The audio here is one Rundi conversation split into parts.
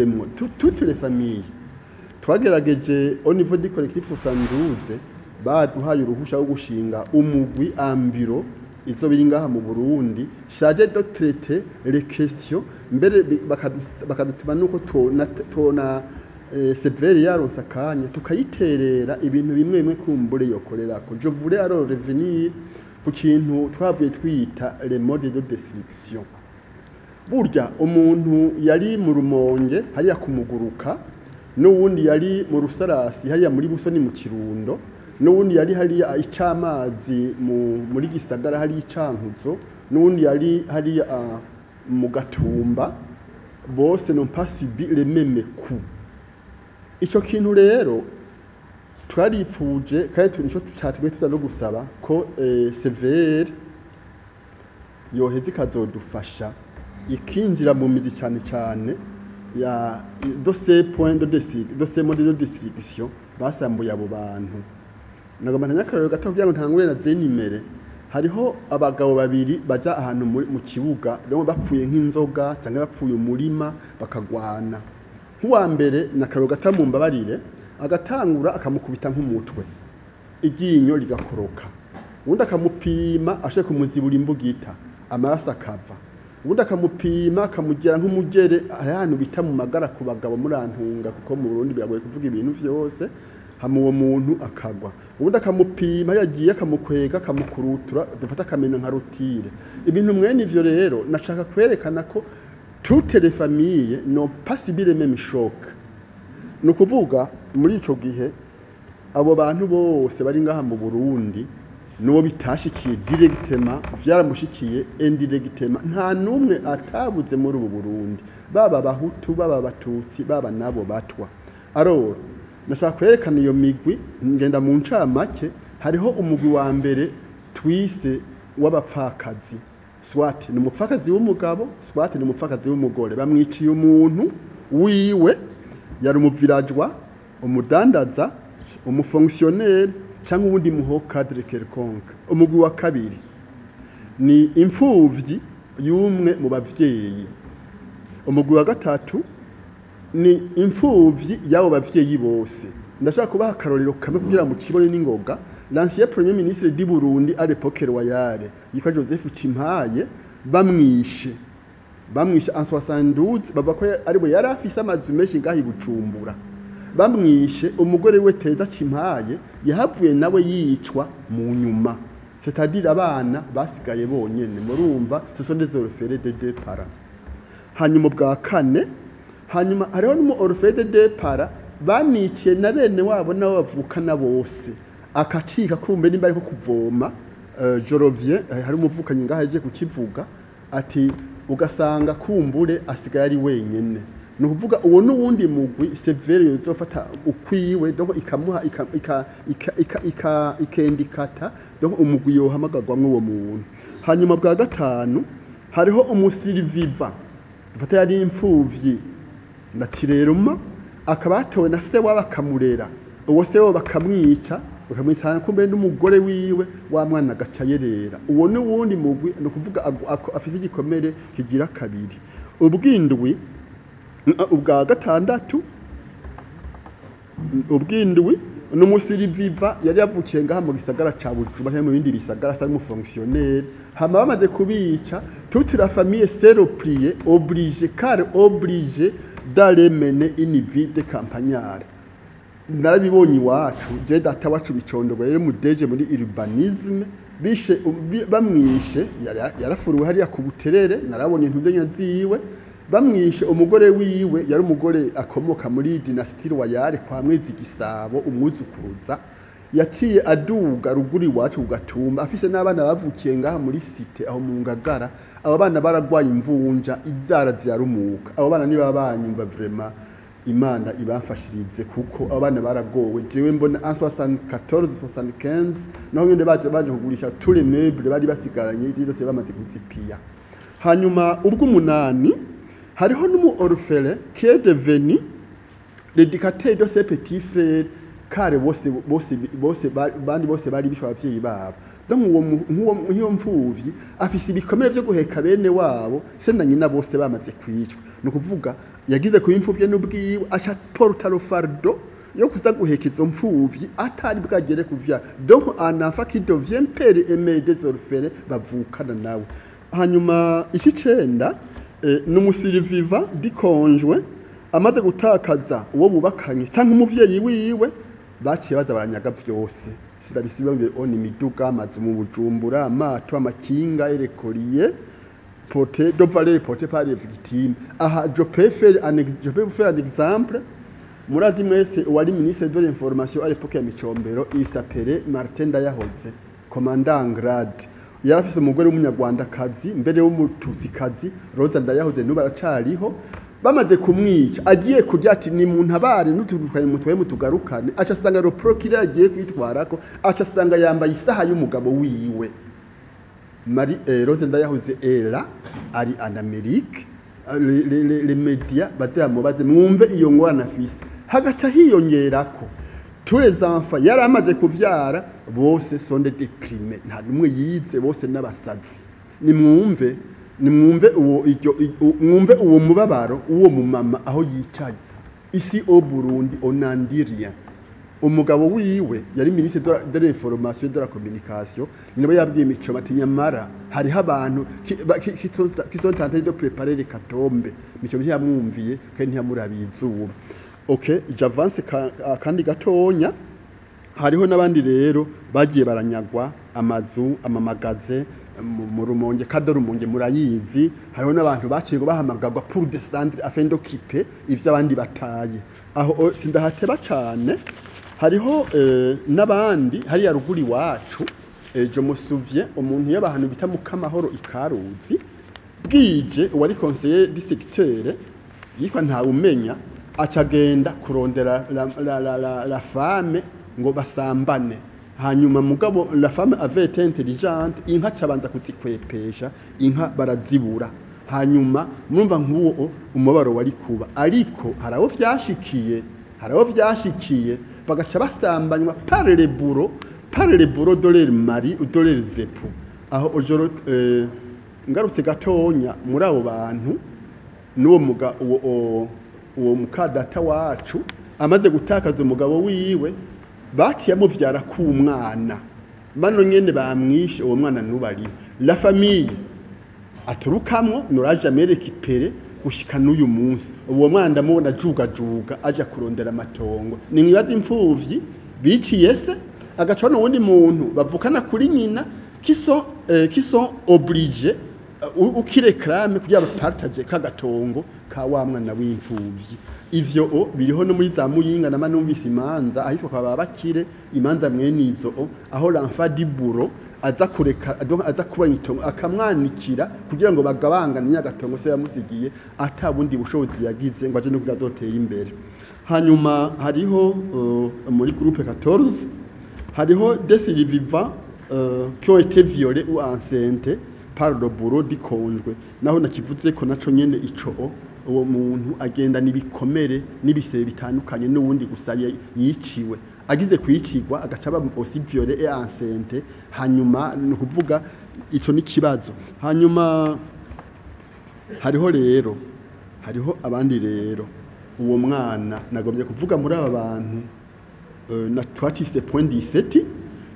Mwo toutes les familles twagerageje au niveau du collectif 72, baduhaye uruhusha rwo gushinga umugwi ambiro izo biri ngaha mu Burundi chargé de traiter les questions. Mbere bakadutuma nuko tona CVR yaronse akanya tukayiterera ibintu bimwe bimwe kumbure yokorerako. Je voulais alors revenir ku kintu twavuye twita les modes de destruction. Burya umuntu yari mu Rumonge hariya kumuguruka, n'uwundi yari mu Rusarasi hariya muri Busoni mu Kirundo, n'uwundi yari hariya Icamazi muri Gisagara hariya Icankuzo, n'uwundi yari hariya mu Gatumba, bose n'ont pas subi les mêmes coups. Ico kintu rero twaripfuje kandi nico catumye tuza no gusaba ko CVR yoheza ikazodufasha, ikinjira mu mizi cyane cyane ya de ces points de destruction, de ces modes de destruction basambuye abo bantu. Nagomba ntanyakarero gato kugira ngo ntangure na zenimere. Hariho abagabo babiri baja ahantu mu kibuga, rero bapfuye nk'inzoga cyangwa bapfuye umurima, bakagwana. Nk'uwa mbere na karo gata, mumbabarire, agatangura akamukubita nk'umutwe, iryinyo rigakoroka. Ubundi akamupima ashaka kumuzibura imbugita, amaraso akava. Ubundi akamupima akamugera nk'umugere hari ahantu bita mu magara ku bagabo, murantunga kuko mu Burundi biragoye kuvuga ibintu vyose. Hama uwo muntu akagwa. Ubundi akamupima yagiye akamukwega, akamukurutura, dufata akamena nka rutire. Ibintu mwene ivyo rero nashaka kwerekana ko toutes les familles n'ont pas subi les mêmes chocs. Ni ukuvuga muri ico gihe abo bantu bose bari ngaha mu Burundi, n'uwo bitashikiye directement vyaramushikiye indirectement. Nta n'umwe atabuze muri ubu Burundi, baba Abahutu, baba Abatutsi, baba nabo Batwa. Alors nashaka kwerekana iyo migwi, ngenda mu ncamake. Hariho umugwi wa mbere twise w'abapfakazi, soit ni umupfakazi w'umugabo, soit ni umupfakazi w'umugore. Bamwiciye umuntu wiwe, yari umu villageois, umudandaza, umu fonctionnaire cyangwa uwundi muho cadre quelconque. Umugwi wa kabiri ni imfuvyi y'umwe mu bavyeyi. Umugwi wa gatatu ni imfuvyi y'abo bavyeyi bose. Ndashaka kubaha akarorero kamwe kugira ngo kibone n'ingoga. L'ancien premier ministre du Burundi à l'époque royale yitwa Joseph Cimpaye, bamwishe en 72. Bavuga ko ari we yari afise amazu menshi ngaho i Bujumbura. Bamwishe, umugore we Tereza Cimpaye yahavuye nawe yicwa mu nyuma, c'est-à-dire abana basigaye bonyene. Murumva, ce sont des orphelins de deux parents. Hanyuma ubwa kane, hanyuma hariho n'umu orphelin de deux parents baniciye na bene wabo nabo bavukana bose, akacika kumbe nimba ariko kuvoma. Jorovien hari umuvukanyi ngaho aje kukivuga ati ugasanga kumbure asigaye ari wenyene. Ni ukuvuga uwo n'uwundi mugwi CVR yozofata ukwiwe, donc ikamuha ika ikendikata, donc umugwi yohamagagwamwo uwo muntu. Hanyuma bwa gatanu, hariho umu survivant, dufata yari imfuvyi natireruma, akaba yatowe na se wabo akamurera. Uwo se wabo bakamwica kumbe n'umugore wiwe wa mwana agaca yerera. Uwo n'uwundi mugwi, ni ukuvuga afise igikomere kigira kabiri. Ubwindwi, ubwa gatandatu, ubwindwi n'umu survivant yari yavukiye ngaha mu gisagara ca Bujumbura cyangwa mu bindi bisagara, asa n'umu fonctionnaire. Hama bamaze kubica, toute la famille s'est repliée, obligée, car obligée d'aller mener une vie de campagnard. Narabibonye iwacu je, data wacu Bicondogo yari mu DG muri urbanisme. Bishe bamwishe, yarafuruwe hariya ku Buterere. Narabonye intuzenya ziwe. Bamwishe, umugore wiwe yari umugore akomoka muri dynastie royale kwa Mwezi Gisabo, umwuzukuruza. Yaciye aduga ruguru iwacu kugatumba, afise n'abana bavukiye ngaha muri cité aho mu Ngagara. Abo bana baragwaye imvunja, inzara zirarumuka. Abo bana niba banyumva, vraiment Imana ibamfashirize, kuko abo bana baragowe. Jewe mbona en 74, 75 naho nyene baje kugurisha tous les meubles bari basigaranye, izindi zose bamaze kuzipiya. Hanyuma ubw'umunani, hariho n'umu orphelin qui est devenu l'éducateur de ses petits frères, car bose bandi bose bari bishwe abavyeyi babo. Donc uwo nk'iyo mfuvyi afise ibikomere vyo guheka bene wabo, se na nyina bose bamaze kwicwa. Ni ukuvuga yagize kuba imfuvyi n'ubwiwe, aca porta le fardeau yo kuza guheka izo mfuvyi atari bwagere kuvyara. Donc un enfant qui devient père et mère des orphelins bavukana nawe. Hanyuma ic'icenda ni umu survivant du conjoint amaze gutakaza uwo bubakanye canke umuvyeyi wiwe, baciye baza baranyaga vyose. Sindabisubira oni imiduga, amazu mu Bujumbura, amato, amakinga, les colliers portés de valeur portés par les victimes. Aha je peux vous faire un exemple. Murazi mwese uwari ministre de l'information à l'époque ya Micombero, il s'appelait Martin Ndayahoze, commandant en grade. Yari afise umugore w'umunyarwandakazi, mbere w'umututsikazi, Rosa Ndayahoze, n'ubu aracariho. Bamaze kumwica, agiye kurya ati: "Ni muntu abare n'utuntu mutwaye mutugarukane." Aca asanga le procureur agiye kwitwarako, aca asanga yambaye isaha y'umugabo wiwe. Marie Rose Ndayahoze era ari en Amérique. Les médias baze bamubaze, mwumve iyo ngorane afise. Hagaca hiyongerako tous les enfants yari amaze kuvyara, bose sont des déprimés, nta numwe yize, bose n'abasazi. Nimwumve uwo iryo mwumve uwo mubabaro uwo mumama aho yicaye. Ici au Burundi, on n'en dit rien. Umugabo wiwe yari ministre de l'information et de la communication, ni nabo yabwiye Mico bati: "Nyamara hariho abantu qui sont en train de préparer l'hécatombe." Mico ntiyamwumviye kandi ntiyamurabiye izuba. OK, j'avance akandi gatonya. Hariho n'abandi rero bagiye baranyagwa amazu, ama magasins mu Rumonge, kado Rumonge murayizi. Hariho n'abantu baciye ngo bahamagarwa pour descendre afin d'occuper ivyo abandi bataye. Aho sindahateba cane. Hariho n'abandi hariya ruguru iwacu. Je me souviens umuntu y'abantu bita Mukamahoro ikaruzi bwije, uwari conseiller du secteur yitwa Ntawumenya, acagenda kurondera la femme ngo basambane. Hanyuma mugabo la femme avait été intelligente, inka cabanza kuzikwepesha, inka barazibura. Hanyuma murumva nk'uwo umubabaro wari kuba, ariko hari abo vyashikiye bagaca basambanywa par les bourreaux de leur mari ou de leurs époux. Aho ojoro ngarutse gatonya muri abo bantu, n'uwo muga uwo mukadata wacu amaze gutakaza umugabo wiwe, baciye amuvyara k'umwana bano nyene bamwishe. Uwo mwana n'ubu ariho, la famille aturukamwo n'aura jamais récupéré gushika n'uyu munsi. Uwo mwana ndamubona ajugajuga aja kurondera amatongo. Ni mwibaza imfuvyi biciye se, agaca n'uwundi muntu bavukana kuri nyina qui sont obligés qui réclament kugira bapartage kagatongo ka wa mwana w'imfuvyi. Ivyo o biriho no muri za Muyinga. Nama numvise imanza ahitwa kwa Babakire, imanza mwene izo o, aho l'enfant du bourreau aza kureka, donc aza kubanya itongo, akamwanikira kugira ngo bagabangane nyagatongo se yamusigiye, ata bundi bushobozi yagize ngo aje no kugazotera imbere. Hanyuma hariho muri groupe 14 hariho des survivants qui ont été violés ou enceintes par le bourreau du conjoint. Naho nakivuze ko naco nyene ico o, uwo muntu agenda n'ibikomere n'ibisebe bitandukanye n'uwundi gusa yiciwe. Agize kwicirwa, agaca aba aussi violé et enceinte. Hanyuma ni ukuvuga ico ni kibazo. Hanyuma hariho rero, hariho abandi rero. Uwo mwana nagomye kuvuga muri aba bantu na twatise point 17,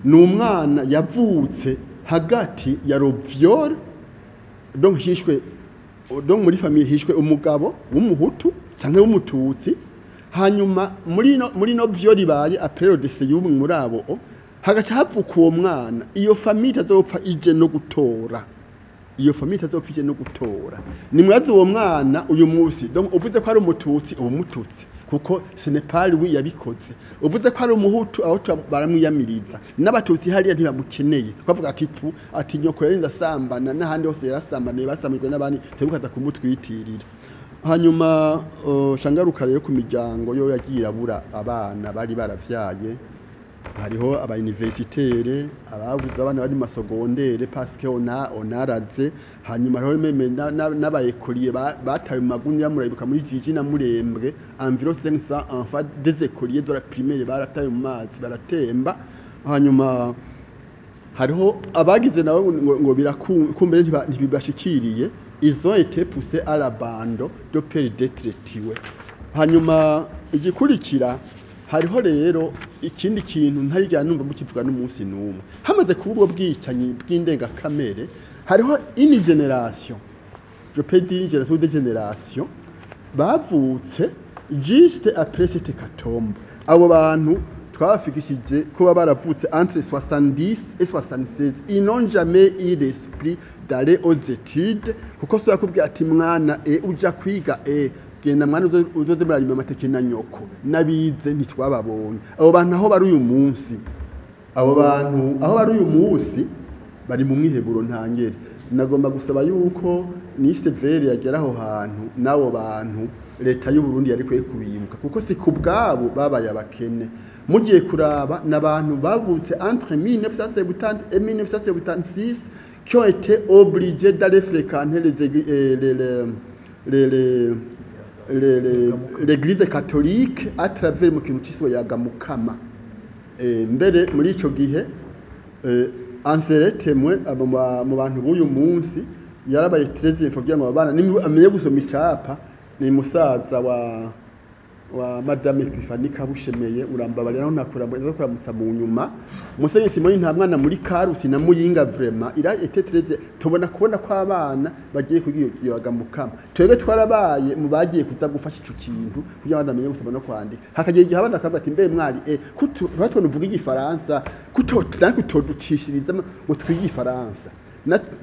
ni umwana yavutse hagati ya le viol. Donc hishwe, donc muri famille hishwe umugabo w'umuhutu canke w'umututsi. Hanyuma muri no viol ibaye après le décès y'umwe muri abo hagaca havuka uwo mwana. Iyo famille itazopfa ije no gutora, iyo famille itazopfa ije no gutora. Nimwazi uwo mwana uyu munsi, donc uvuze ko ari umututsi uba umututsi, kuko ce n'est pas lui yabikoze. Uvuze ko ari umuhutu, aho baramwiyamiriza n'abatutsi hariya ntibamukeneye, bavuga ati tu ati nyoko yarinze asambana n'ahandi hose yarasambaniye, basamijwe n'abandi, tebukaza kumutwitirira. Hanyuma shangaruka rero ku miryango yo yagiye irabura abana bari baravyaye. Hariho aba universitaires ababuze abana bari mu ma secondaire parce que on araze. Hanyuma hariho même n'aba écoliers batawe mu magunira. Murabibuka muri Jiji na Murembwe, environ 500 enfants des écoliers de la primaire baratawe mu mazi, baratemba. Hanyuma Hariho abagize nabo ngo birakumbere ntibibashikiriye, ils ont été poussés à l'abandon de peur d'être tués. Hanyuma igikurikira, hariho rero ikindi kintu ntarigera numva mukivuga n'umunsi n'umwe. Hamaze kuba ubwo bwicanyi bw'indengakamere, hariho une génération, je peux dire une génération ou des générations, bavutse juste après cette hécatombe. Abo bantu twabafikishije kuba baravutse entre 70 et 76, ils n'ont jamais eu l'esprit d'aller aux études, kuko so yakubwiye ati: "Mwana, uja kwiga, genda mwana, uzoze murarima amateke na nyoko." N'abize ntitwababonye. Abo bantu aho bari uyu munsi, abo bantu aho bari uyu munsi bari mu mwiheburo ntangere. Nagomba gusaba yuko ni CVR yagera aho hantu n'abo bantu, leta y'u Burundi yari kwiye kubibuka, kuko si ku bwabo babaye abakene. Mugiye kuraba n'abantu bavutse entre 1970 et 1976 qui ont été obligés d'aller fréquenter les, églises, les, l'église catholique à travers mu kintu cyiswe yagamukama. Mbere muri ico gihe, anseretemwe abo mu bantu b'uyu munsi yarabaye très kugira ngo abana amenye gusoma icapa, ni musaza wa Madame Epiphanie Kabushemeye. Urambabarira naho nakura kuramutsa mu nyuma. Musenyeri Simoni nta mwana muri Karusi na Muyinga, vraiment il a été très tubona kubona ko abana bagiye kugiyoga mukama. Twebwe twarabaye mu bagiye kuza gufasha ico kintu kugira ngo bamenye gusoma no kwandika. Hakagira igihe abana bakavuga ati: "Mbe mwari, kutu tubona uvuga igifaransa, kuto kutoducishiriza ngo twige igifaransa?"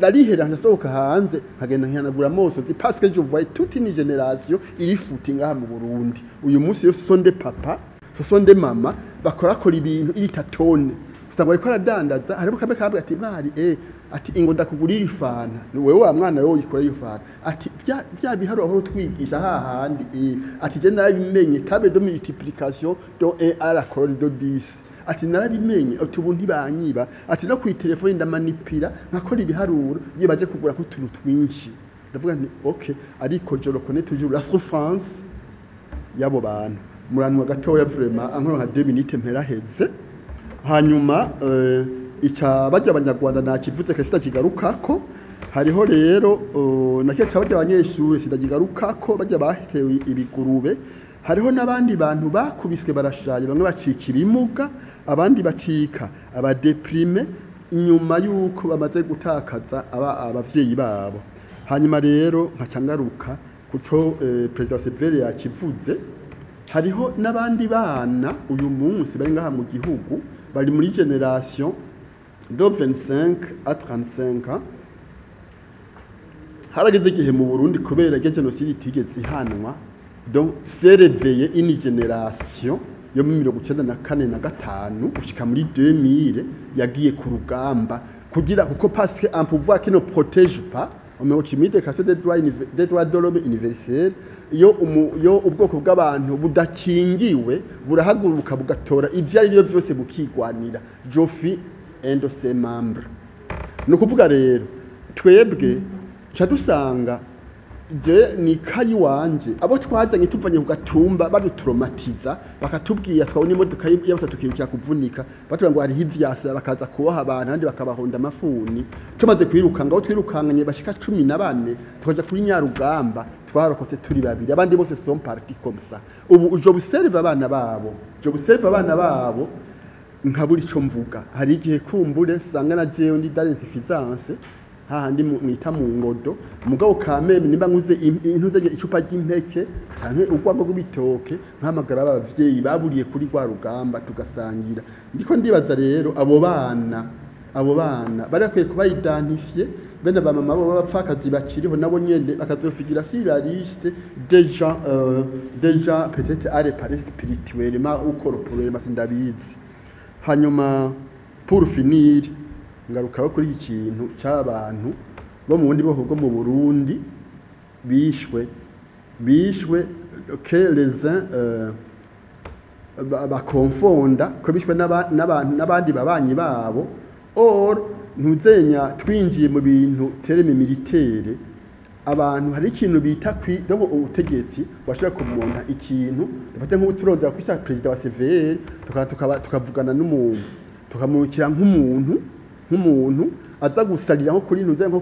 Narihera ndasohoka hanze nkagenda nkihanagura amosozi, parce que je voyais toute une génération iri futi ngaha mu Burundi. Uyu munsi yo ce sont des papa, ce sont des mama bakorakora ibintu iri tatone, usanga bariko aradandaza. Harimo kamwe kabwe ati: "Mwari, ati ingo ndakugurira ifanta." Ni wewe wa mwana wewe uyikora iyo fanta. Ati: Bya biharuro aho twigisha hahandi, ati je narabimenye, table de multiplication de 1 à la colonne de 10, ati narabimenye, ati ubu ntibanyiba, ati no ku telefone ndamanipira nkakora ibiharuro iyo baje kugura nk'utuntu twinshi." Ndavuga nti: "Okay, ariko je reconnais toujours la souffrance y'abo bantu." Muranwa gatoya, vraiment ankoro nka 2 minutes mperaheze. Hanyuma ica bajya abanyarwanda nakivuze ke sitakigarukako. Hariho rero naketse bajya abanyeshuri sitakigarukako, bajya bahetewe ibigurube. Hariho n'abandi bantu bakubiswe barashaye, bamwe bacika ibimuga, abandi bacika aba déprimés inyuma y'uko bamaze gutakaza abavyeyi babo. Hanyuma rero nkaca ngaruka kuco perezida wa CVR yakivuze. Hariho n'abandi bana uyu munsi bari ngaha mu gihugu, bari muri génération de 25 à 35 ans. Harageze igihe mu Burundi, kubera ko jenoside itigeze ihanwa, donc s'est réveillé une génération yo mu 94 na gatanu gushika muri 2000 yagiye ku rugamba kugira kuko parce que un pouvoir qui ne protège pas, muri déclaration des droits de l'homme universel, iyo ubwoko bw'abantu budakingiwe burahaguruka bugatora ivyo ari byo vyose bukigwanira. Je fus un de ses membres. Ni ukuvuga rero twebwe ca dusanga je ni kayi wanje abo twazanye tuvanye ku gatumba badutraumatiza, bakatubwira twabona imodoka yabasa tukirukira kuvunika, batubwira ngo hariho ivyasa, bakaza kuboha abantu, abandi bakabahonda amafuni. Tumaze kwirukanga aho twirukanganye bashika 14, tukaja kuri Nyarugamba, twarokotse turi babiri, abandi bose sont partis comme ça. Ubu j'observe abana babo, j'observe abana babo nkabura ico mvuga. Hari igihe kumbure nsanga na jewe ndi dans l'insuffisance hahandi mwita mu ngodo, mugabo kameme nimba nkuze intuze icupa ry'impeke canke urwagwa rw'ibitoke, mpamagara abavyeyi baburiye kuri rwa rugamba tugasangira. Ndiko ndibaza rero abo bana bari bakwiye kuba identifiés, bene ba mama bo b'abapfakazi bakiriho nabo nyene bakazofigira sur la liste déjà peut-être à réparer spirituellement ou corporellement, sindabizi. Hanyuma pour finir, ngarukaho kuri iki kintu cy'abantu bo mu bundi bwoko bwo mu Burundi bishwe que les uns bakonfonda ko bishwe n'abantu n'abandi babanyi babo. Or ntuzenya twinjiye mu bintu terme militaire, abantu hari ikintu bita kwi donc ubutegetsi washaka kumonta ikintu dufate nk'uturondera kwita perezida wa CVR, tukavugana n'umuntu tukamurukira nk'umuntu. Nk'umuntu aza gusalira nko kuri ntuze, nko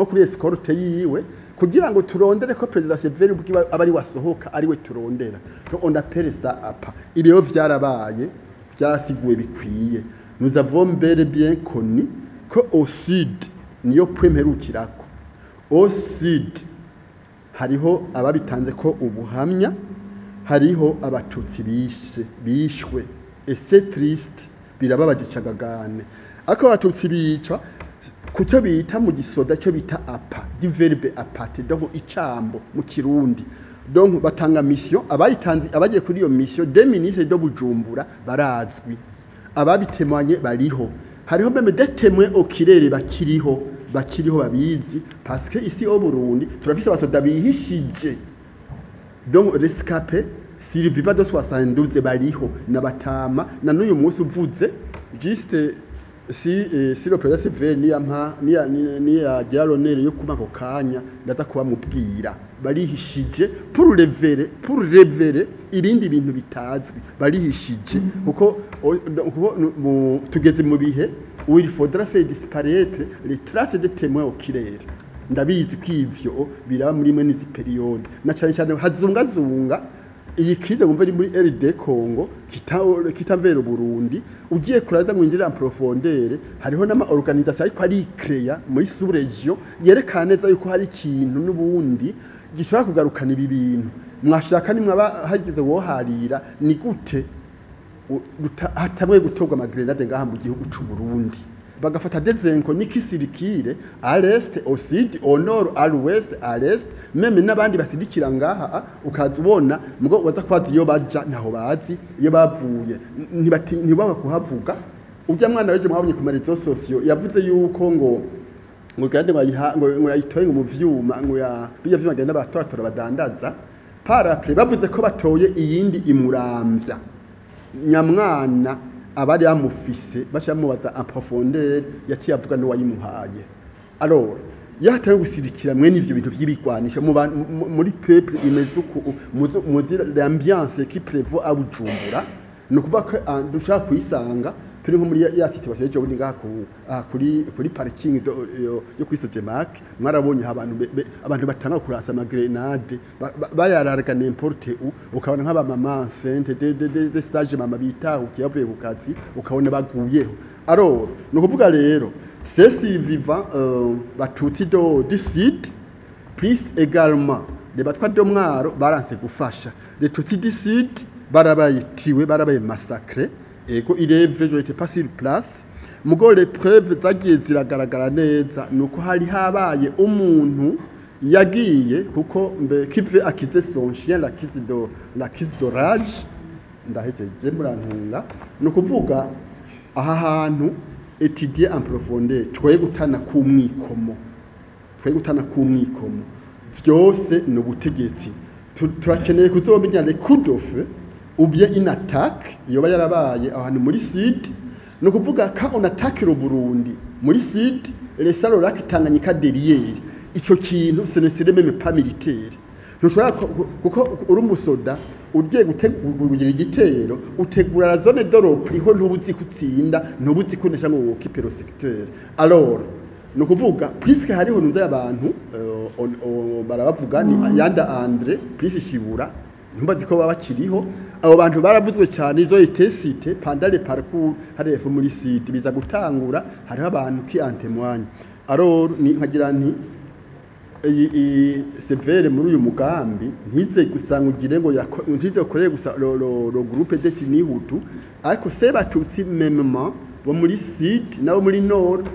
kuri escorte yiwe, kugira ngo turondere ko président Sévère ubwiwe aba ari wasohoka, ari we turondera. Donc on appelle ça appât. Ibiro vyarabaye, byarasiguwe bikwiye. Nous avons bel et bien connu que au sud, niyo point mperukirako, au sud hariho ababitanze ko ubuhamya, hariho Abatutsi bishe, bishwe, et c'est triste, birababaje cagagane. Ariko Abatutsi bicwa kucyo bita mu gisoda, cyo bita appât, du verbe appâter, donc icambo mu Kirundi. Donc batanga mission, abayitanze, abagiye kuri iyo mission, des ministres de Bujumbura barazwi, ababitemanye bariho, hariho même des témoins oculaires bakiriho babizi, parce que ici au Burundi turafise abasoda bihishije, donc rescapé survivants de 72 bariho nabatama na n'uyu munsi. Uvuze juste si le président Sévère niyampa, niyagira l'honneur yo kuba ako kanya, ndaza kubamubwira. Barihishije pour révéler ibindi bintu bitazwi, barihishije kuko tugeze mu bihe où il faudra faire disparaître les traces de témoins oculaires. Ndabizi ko ivyo biraba muri mwe n'izi période, na cane cane hazungazunga iyi crise wumva iri muri RD Congo kitamvera Burundi. Ugiye kuraza ngo winjire en profondeur, hariho n'ama organisation ariko ari créer muri sous région yerekana neza yuko hari ikintu n'ubundi gishobora kugarukana ibi bintu. Mwashaka nimwaba hagize woharira ni gute hatamwe gutorwa ama grenades ngaha mu gihugu c'u Burundi, bagafata des inconnus qui circulent à l'est, au sud, au nord, à l'ouest, à l'est même, n'abandi basidikira ngaha, ukaza ubona mugo waza kwazi iyo baja, ntaho bazi iyo bavuye, ntibaba kuhavuga. Ujya mwana weje mwabonye ku ma réseaux sociaux yavuze yuko ngo grenade ngo yayiha, ngo yayitoye ngo mu vyuma, ngo ya bijya vyuma genda baratoratora badandaza. Par après bavuze ko batoye iyindi imuramvya. Nyamwana abari bamufise baca bamubaza en profondeur, yaciye avuga n'uwayimuhaye. Alors yataye gusirikira mwene ivyo bintu vy'ibigwanisho muri peuple imeze uku, muzi l'ambiance qui prévaut à Bujumbura, ni ukuvuga ko dushobora kuyisanga turi nko muri ya situation y'ejo bundi ngaha aha kuri parking yo kuri Sojemak. Mwarabonye aho abantu batanga kurasa ama grenade, bayararga n'importe où, ukabona nk'aba mama enceinte de sage mama bitahukiye bavuye ku kazi, ukabona baguyeho. Alors ni ukuvuga rero ces survivants Batutsi du sud, plus également les Batwa de Mwaro baranse gufasha. Les Tutsi du sud barabayitiwe, barabaye massacré. Ego, il est vrai, je n'étais pas sur place, mugo les preuves zagiye ziragaragara neza, nuko hari habaye umuntu yagiye kuko mbe qui veut accuser son chien l'accuse de rage. Ndahejeje, murantunga. Ni ukuvuga aha hantu étudier en profondeur, twoye gutana ku mwikomo, twe gutana ku mwikomo, vyose ni ubutegetsi. Turakeneye kuzomenya les coups de feu ou bien une attaque yoba yarabaye ahantu muri sud. Ni ukuvuga quand on attaque le Burundi muri sud, les salles lac Tanganyika derrière, ico kintu ce ne serait même pas militaire. Ntushobora kuko uri umusoda ugiye gutegura igitero, utegura la zone de repli ho, ntubuzi kutsinda, ntubuzi kunesha ngo occuper le secteur. Alors ni ukuvuga puisque hariho nunze abantu barabavuga ni Yanda André plus Shibura, ntumbazi ko baba bakiriho. Abo bantu baravuzwe cyane, izo été cité pendant le parcours hari muri sud biza gutangura, hariho abantu qui en témoignent. Alors ni nkagira nti iyi Sévère muri uyu mugambi ntize gusa ngo ugire ngo ntize ukorere gusa le groupe d'ethnie Hutu, ariko se Batutsi mêmement bo muri sud nabo muri nord.